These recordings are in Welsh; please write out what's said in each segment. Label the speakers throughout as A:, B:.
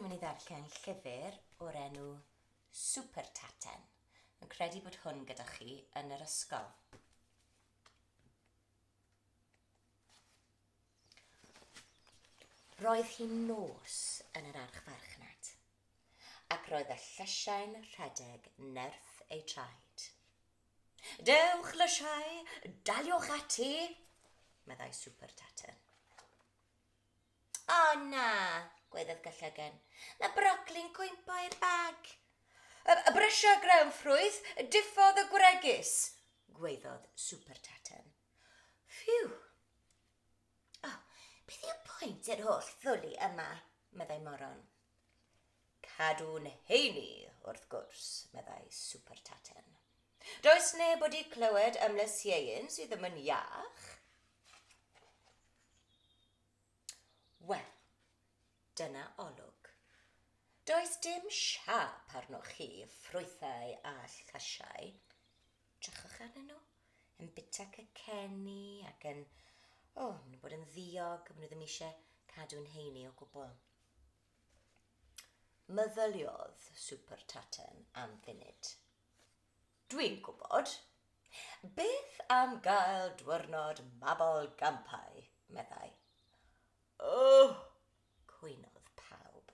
A: dwi'n mynd i ddarllen llyfr o'r enw Super Taten. Yn credu bod hwn gyda chi yn yr ysgol. Roedd hi'n nos yn yr archfarchnad, ac roedd y llysiau'n rhedeg nerth eu traed. Dewch, lysiau, daliwch ati, meddai Super Taten. O na, gwaeddodd Gyllygen. Mae brocoli'n cwympo i'r bag. Y, y brysia grewn ffrwyth, diffodd y gwregys, gwaeddodd Super Taten. Phew! O, beth yw pwynt yr holl ddwli yma, meddai Moron. Cadw'n heini, wrth gwrs, meddai Super Taten. Does neb wedi clywed am lysieuyn sydd ddim yn iach. Wel, dyna olwg. Does dim siâp arnoch chi, ffrwythau a llysiau. Drychwch arnyn nhw, yn bita cacenni ac yn... O, oh, maen nhw'n bod yn ddiog, maen nhw ddim eisiau cadw'n heini o gwbl. Meddyliodd Super Taten am funud. Dwi'n gwybod. Beth am gael dwyrnod mabol gampau, meddai. O! cwynodd pawb.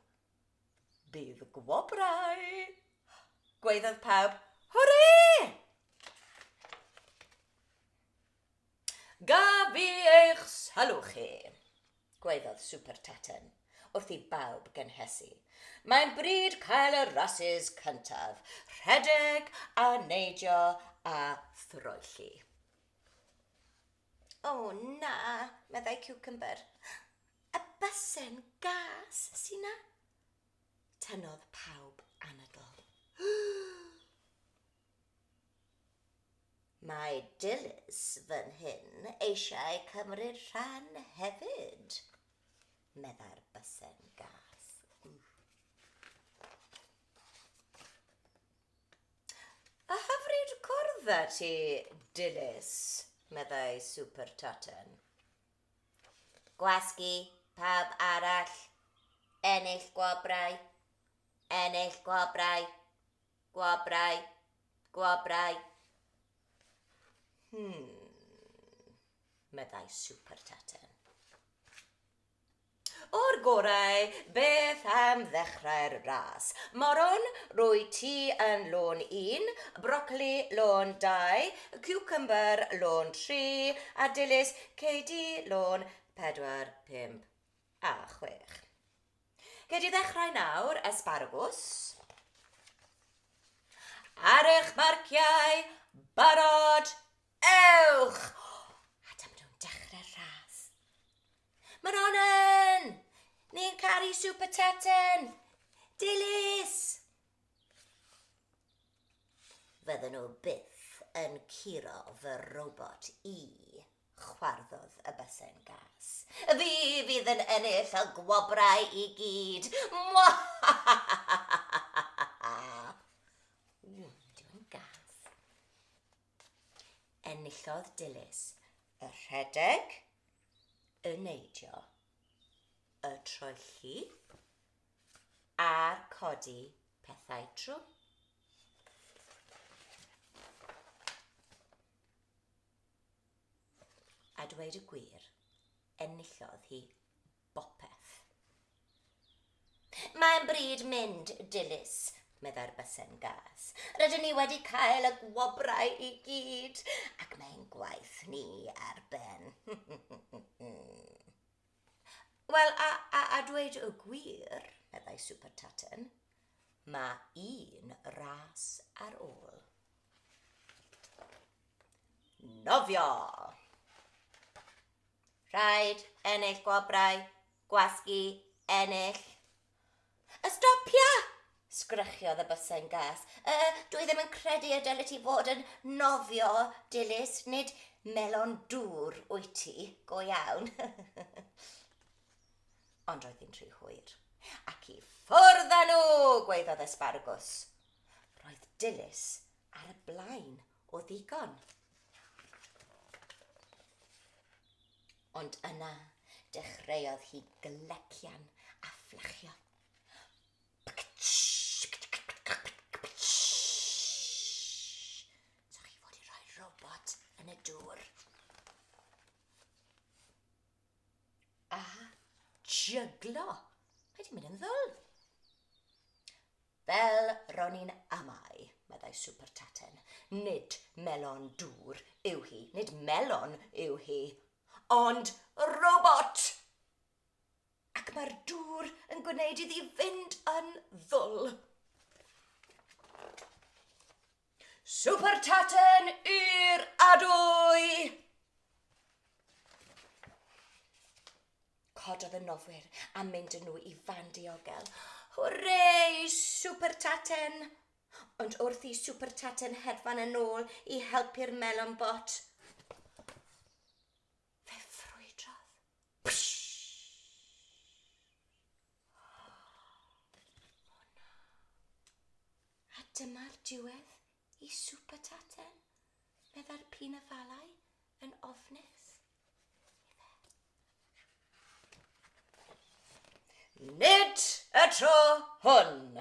A: Bydd gwobrau! Gwaeddodd pawb, Hwrê! Gaf fi eich sylw chi? gwaeddodd Super Taten wrth i bawb gynhesu. Mae'n bryd cael y rasys cyntaf, rhedeg a neidio a throelli. O na, meddai Cucumber. Y bysen gas sy 'na. Tynnodd pawb anadl. Mae Dilys fan hyn eisiau cymryd rhan hefyd, meddai'r bysen gas. A hyfryd cwrdd â ti, Dilys, meddai Super Taten. Gwasgu pawb arall, ennill gwobrau, ennill gwobrau, Gwobrau. Gwobrau. Hmm, meddai Super Taten. O'r gorau, beth am ddechrau'r ras? Moron, rwy ti yn lôn un, brocoli lôn dau, cucumber lôn tri, a dilys cei di lôn pedwar, pump a chwech. Gei di ddechrau nawr, espargws. Ar eich marciau, barod, ewch! A dyma nhw'n dechrau'r ras. Moronen! Ni'n caru super taten! Dilys! Fydden nhw byth yn curo fy robot i, chwarddodd y bysen gas. Fi fydd yn ennill y gwobrau i gyd! Mwahahahaha! Ww, dwi'n gas. Enillodd Dilys y rhedeg, y neidio, y troelli, a'r codi pethau trwm. A dweud y gwir, enillodd hi bopeth. Mae'n bryd mynd, Dilys, meddai'r bysen gas. Rydyn ni wedi cael y gwobrau i gyd, ac mae'n gwaith ni ar ben. Wel, a, a, a dweud y gwir, meddai Super Taten, mae un ras ar ôl. Nofio! Rhaid ennill gwobrau, gwasgu, ennill. Ystopia! Sgrechiodd y bysen gas. Y, dwi ddim yn credu y dylet ti fod yn nofio, Dilys, nid melon dŵr wyt ti, go iawn. Ond roedd hi'n rhy hwyr. Ac i ffwrdd â nhw, gwaeddodd Espargws. Roedd Dilys ar y blaen o ddigon. Ond yna dechreuodd hi glecian a fflachio. jyglo. Mae di mynd yn ddwl. Fel ro'n i'n amau, meddai Super Taten, nid melon dŵr yw hi, nid melon yw hi, ond robot! Ac mae'r dŵr yn gwneud iddi fynd yn ddwl. Super Taten i'r adwy! Cododd y nofwyr a mynd â nhw i fan diogel. Hwrê, Super Taten! Ond wrth i Super Taten hedfan yn ôl i helpu'r melon bot, fe ffrwydrodd. Psh! O na. A dyma'r diwedd i Super Taten, meddai'r pin afalau yn ofnus. Nid y tro hwn!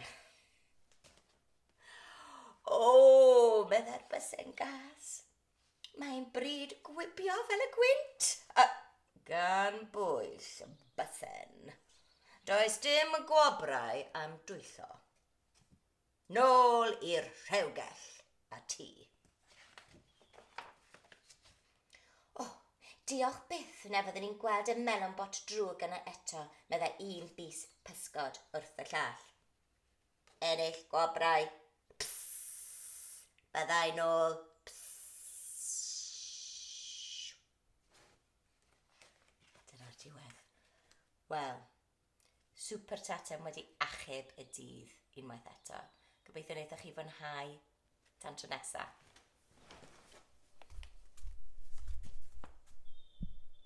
A: O, meddai'r bysen gas. Mae'n bryd gwibio fel y gwynt. A, gan bwyll, bysen. Does dim gwobrau am dwyllo. Nôl i'r rhewgell a ti. O, diolch byth na fyddwn ni'n gweld y melon bot drwg yna eto, meddai un bys pysgod wrth y llall. Ennill gwobrau. Psss. Byddai nôl. Psss. Dyna'r diwedd. Wel, Super Tatem wedi achub y dydd unwaith eto. Gobeithio wnaethoch chi fwynhau tan tro nesaf.